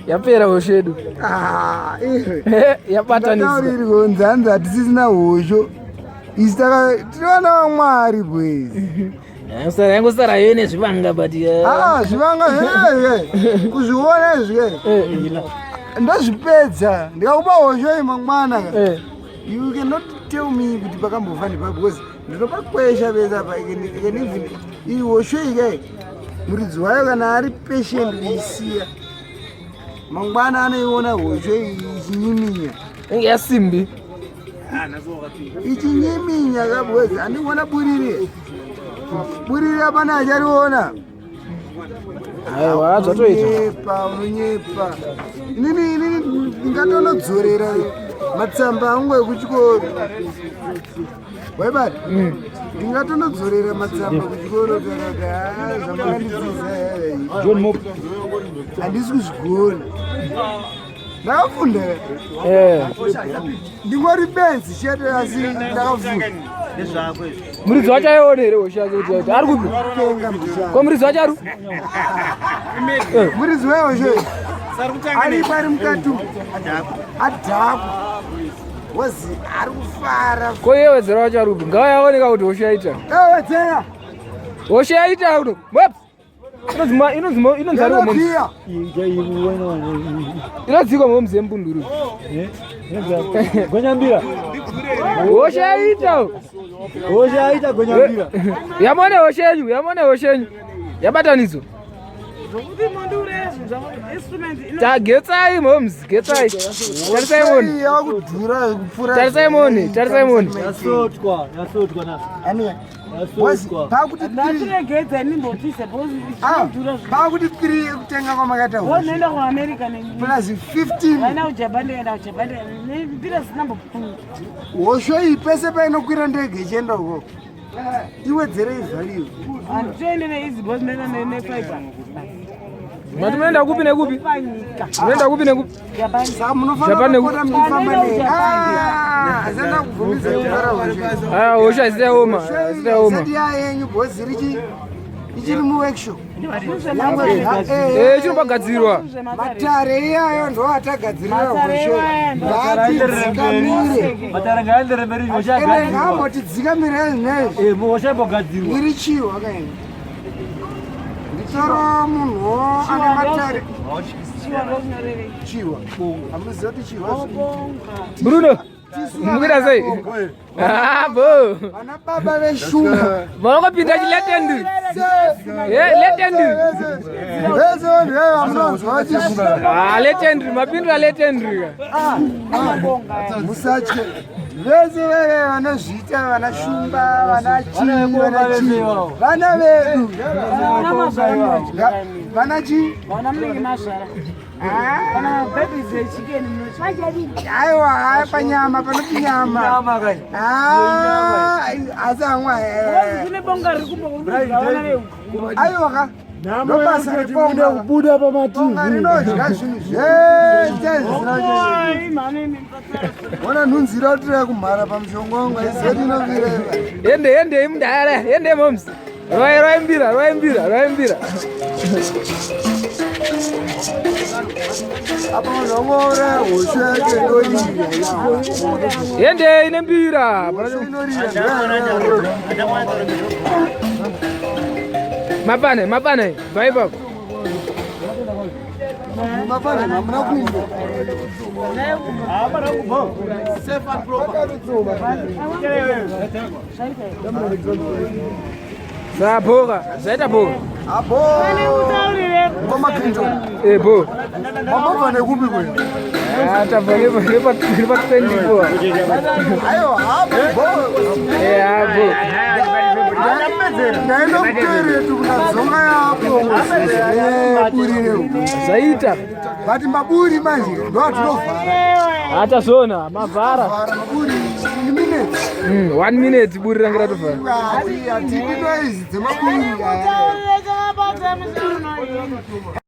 Yapera hosho yedu. Ah, iwe. Yabatanidzwa. Tauriri kunzi hanzi hatisisina hosho. Isu taka tiri vana vaMwari boys. Sara yangu sara yo nezvivanga but Ah, zvivanga zve kuzviona izvi ke. Ndozvipedza ndikakupa hosho iyi mangwana ka. You cannot tell me kuti pakambofa nepa because ndinopakwesha pese apa. I can even iyi hosho iyi ke muridzi wayo kana ari patient kuisiya mangwana anoiona hosho iyi ichinyiminya. Inge yasimbi. Ichinyiminya ka because andikuona buriri. Buriri hapana achariona. Aiwa zvatoita. Unonyepa, unonyepa. Inini inini ndingatonodzorera matsamba angu ekuchikoro. Waibata? Ndingatonodzorera matsamba kuchikoro kana kuti haa zvamakandidzidzisa John Mop. handisi kuzvigona. Ndakafunda. Ndingori benzi chete asi ndakafunda. Muridzi wacho aiona here hosho yake kuti yaita? Ari kupi? Tenga mbichana. Ko muridzi wacho ari? Muridzi wehosho aripo ari mukati umu. Adhakwa. Wozi ari kufara. Ko iye wedzera wacho ari kupi? Ngavayaoneka kuti hosho yaita. Wedzera. Hosho yaita kuno. Wep. Inonzi ari momzi. Inodzikwa momzi yembunduru. Gonyambira. Hosho yaita. Hosho yaita gonyambira. Yamone hosho yenyu, yamone hosho yenyu. Yabatanidzwa. Tagetsai moms, getsai. Tarisai muone. Yakudhura kupfuura. Tarisai muone, tarisai muone. Yasotwa, yasotwa na. Ani. Wazi pakuti Ndatiregedza ini ndotise because zvinodhura zvinhu. pakuti 3 yekutenga kwamakaita hosho. Unoenda kuAmerica neni. Plus 15. Vaenda kuJapan ndikaenda kuJapan ndira zisina mbopfunya. Hosho iyi pese painokwira ndege ichienda ukoko. Iwedzerei value. Handitoende neizi because ndinoenda nefiber. Mati munoenda kupi nekupi? Panyika. Munoenda kupi nekupi? Japan. Saka munofanira Japan kupota muchifamba nei. Ah, asanda kubvumidza kuvhara hosho. Ah, hosho haisati yaoma, haisati yaoma. Isati yayenyu because richi ichiri muworkshop. Eh, chinobagadzirwa. Matare iyayo ndo atagadzirira hosho. Ngatidzikamire. Matare ngaenderere mberi hosho Ende yagadzirwa. ngambotidzikamire zvinezvi. Eh, hosho imbogadzirwa. Iri chiwa kaini. Nditoro munhu ane matare. Chiwa ndozvinorevei. Chiwa. Hamuzivi kuti chiwa. Bruno, mukuita sei? Ah, bo. Vana baba veshumba. Vanongopinda chiletendi. Eh, letendi. Vese vanhu vaya vamunonzwa vachishumba. Ah, letendi, mapindura letendi. Musatye. Vese veve vanozviita vana shumba, vana chii, vana chii. Vana vedu. Vana chii? Vana munenge mazvara. Kana babies echicken munochi. Aiwa, haya panyama, panoti nyama. Nyama kai. Ah, asi amwe. Kune bonga riri kumbokurudzira vana vehuku. Aiwa ka. Ndobasa rebonga. Kubuda Bonga pamativi. rinodya zvinhu zvese zvisina Oi, mhani imi mupatsa. Ona nhunzi irotira kumhara pamushonga wangu aiziva inovira. Ende, ende, mudhara, ende moms. Rwai, rwai mbira, rwai mbira, rwai mbira. Apa vanhu vangouraya hosho yacho inorira. Ende ine mbira. Hosho inorira. Mapane, mapane, bva ipapo. Mapane hamuna kumbo. Zaboka, zvaita boka. Abo. Ngoma Clinton. Eh, bo. Mambobva nekupi kwenu? Ah, tabva nepa nepa 24. Aiwa, abo. Eh, ah, bo. Ndaenda kutoilet kunadzonga yapo neburire. Zvaita. But maburi manje ndo atinovhara. Atazona, mavhara. Vhara maburi in minutes. 1 minute buri rangu ratovhara. Hatidi noise dzemaburi. Taurire chakabata musoro.